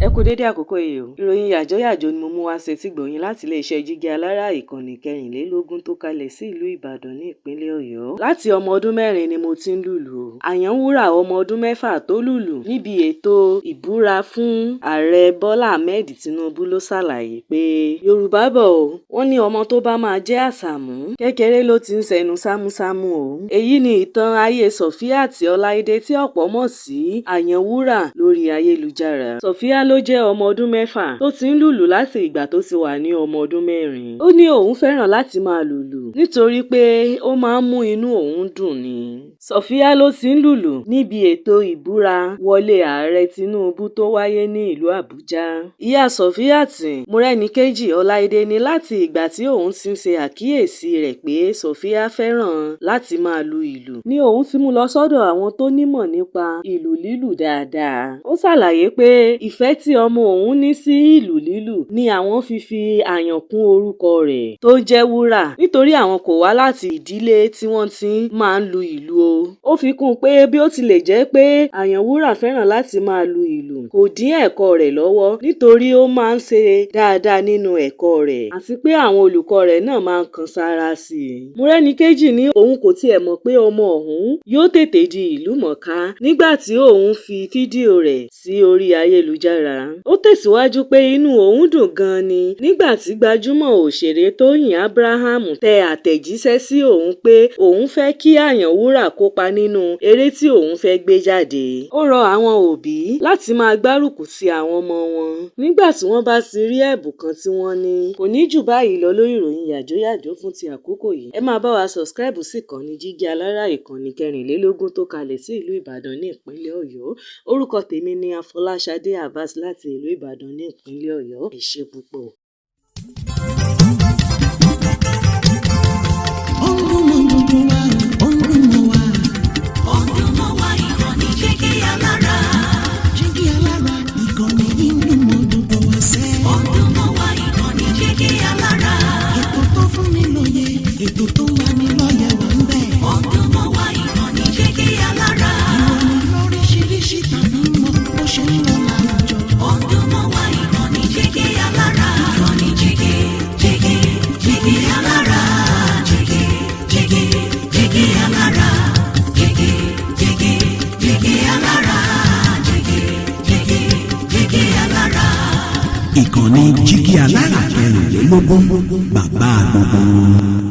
Ẹ kú dédé àkókò yìí o. Ìròyìn yàjóyàjó ni mo mú wá sétígbọ̀ọ́ yín láti iléeṣẹ́ Jígí Alárá, ìkànnì 24 tó kalẹ̀ sí ìlú Ìbàdàn ní ìpínlẹ̀ Ọ̀yọ́. Láti ọmọ ọdún 4 ni mo ti ń lùlù o. Àyànwúrà, ọmọ ọdún 6 tó lùlù níbi ètò ìbúra fún Ààrẹ Bọ́lá Ahmed Tinubu, ló ṣàlàyé pé Yorùbá bọ̀ o, wọ́n ní ọmọ tó bá máa jẹ́ àṣàmú, kékeré ló ti ń sẹnu sámúsámú o. Èyí ni ìtàn ayé Sọ̀fíàt Ọláìdé tí ọ̀pọ̀ mọ̀ sí Àyànwúrà lórí ayélujára. Sọ̀fíà ló jẹ́ ọmọ ọdún 6 tó ti ń lùlù láti ìgbà tó ti wà ní ọmọ ọdún 4. Ó ní òun fẹ́ràn láti máa lùlù nítorí pé ó máa ń mú inú òun dùn ni. Sọ̀fíà ló ti ń lùlù níbi ètò ìbúra wọlé Ààrẹ Tinubu tó wáyé ní ìlú Àbújá. Ìyá Sọ̀fíàt, Mọ́rẹ́níkejì Ọláìdé, ní láti ìgbà tí òun ti ń ṣe àkíyèsí rẹ̀ pé Sọ̀fíà fẹ́ràn láti máa lu ìlù ni òun ti mú lọ sọ́dọ̀ àwọn tó nímọ̀ nípa ìlù lílù dáadáa. Ó ṣàlàyé pé ìfẹ́ tí ọmọ òun ní sí ìlù lílù ni àwọn fi fi àyàn kún orúkọ rẹ̀ tó ń jẹ́ Wúrà, nítorí àwọn kò wá láti ìdílé tí wọ́n ti máa ń lu ìlù o. Ó fi kún un pé bí ó tilẹ̀ jẹ́ pé Àyànwúrà fẹ́ràn láti máa lu ìlù, kò dín ẹ̀kọ́ rẹ̀ lọ́wọ́, nítorí ó máa ń ṣe dáadáa nínú ẹ̀kọ́ rẹ̀, àti pé àwọn olùkọ́ rẹ̀ náà máa ń kan sáárá sí i. Mọ́rẹ́níkejì ní òun kò tiẹ̀ mọ̀ pé ọmọ òun yóò tètè di ìlúmọ̀ọ́ká nígbà tí òun fi fídíò rẹ̀ sí orí ayélujára. Ó tẹ̀síwájú pé inú òun dùn gan-an ni nígbà tí gbajúmọ̀ òṣèré Tóyìn Abraham tẹ àtẹ̀jíṣẹ́ sí òun pé òun fẹ́ kí Àyànwúrà kópa nínú eré tí òun fẹ́ gbé jáde. Ó rọ àwọn òbí láti máa gbárùkù ti àwọn ọmọ wọn nígbà tí wọ́n bá ti rí ẹ̀bùn kan tí wọ́n ní. Kò ní jù báyìí lọ lórí ìròyìn yàjóyàjó fún ti àkókò yìí. Ẹ máa bá wa subscribe sí ìkànnì Jígí Alárá, ìkànnì 24 tó kalẹ̀ sí ìlú Ìbàdàn ní ìpínlẹ̀ Ọ̀yọ́. Orúkọ tèmi ni Afọláṣadé Abbas láti ìlú Ìbàdàn ní ìpínlẹ̀ Ọ̀yọ́. Ẹ ṣé púpọ̀. Ó ń dún mọ́ gbogbo wa, ó ń dún mọ́ wa. Ó ń dún mọ́ wa, ìkànnì Jígí Alára. Jígí Alára, ìkànnì yìí ń dún mọ́ gbogbo wa sẹ́. Ó ń dún mọ́ wa, ìkànnì Jígí Alára. Ètò tó fún ni lóye, ètò tó ń lani lọ́yẹ̀ wà ń bẹ̀. Ó ń dún mọ́ wa, ìkànnì Jígí Alára. Ìròyìn lóríṣiríṣi tàbí mọ́ bó ṣe ń lọ láwùjọ. Ó ń dún mọ́ wa, ìkànnì Jígí Alára. Ìkànnì Jígí, Jígí, Jígí Alára. Jígí, Jígí, Jígí Alára. Jígí, Jígí, Jígí Alára. Jígí, Jígí, Jígí Alára. Ìkànnì Jígí Alára 24, bàbá gbogbo wọn.